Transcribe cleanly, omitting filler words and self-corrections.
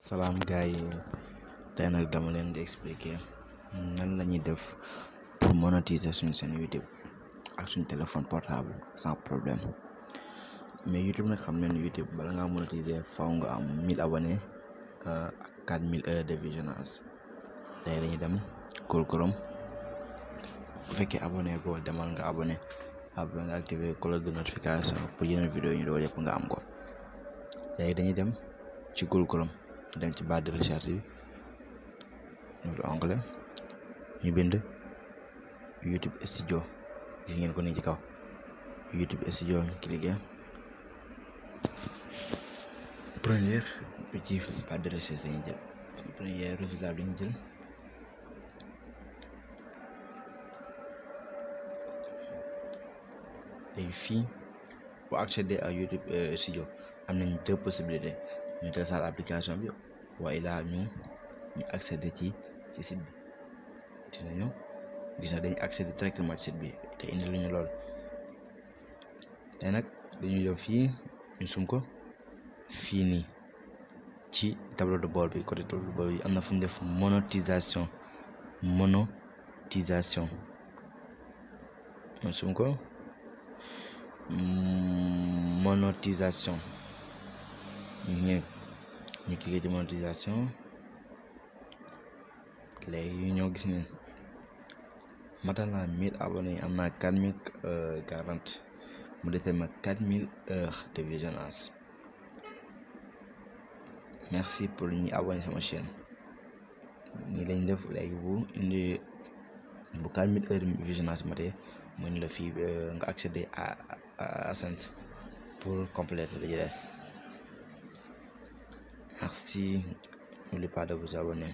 Salam guys, tey nag dama leen di expliquer nan la ñuy def pour monétiser suñu chaîne YouTube ak suñu téléphone portable sans problème. Mais YouTube nag xam nañu YouTube bala ngaa monétiser faw nga am 1000 abonnés ak 4000 heures de visionnage. Léegi dañuy dem Google Chrome, bu fekkee abonné ko demal nga abonné après nga activer cloche de notification pour yeneen vidéo yi ñu doon yëpp nga am ko. Léegi dañuy dem ci Google Chrome, dem ci barre de recherche bi ñu onglet ñu bind YouTube Studio, gis ngeen ko nii ci kaw YouTube Studio, ñu cliquer première bi ci barre de recherche dañuy jël premier résultat bi ñu jël léegi fii pour accéder à YouTube Studio am nañ deux possibilités, ñu télécharger application bi wala ñu accéder ci site bi. dinañu gis na dañuy accéder directement ci site bi te indi lu ñu lool. te nag dañuy dem fii ñu sum ko fii nii ci tableau de bord bi, côté tableau de bord bi am na fu ñu def monétisation ñu sum ko monétisation ñu cliquer ci monétisation. léegi ñoo gis ne matal naa 1000 abonnés, am naa 4040 mu dese ma 4000 heures de visionnage. Merci pour ñi abonné sama chaîne. ñi lañ def léegi bu 4000 heures de visionnage matee mën la fii nga accéder à AdSense pour compléter li ci des. Merci, n'oubliez pas de vous abonner.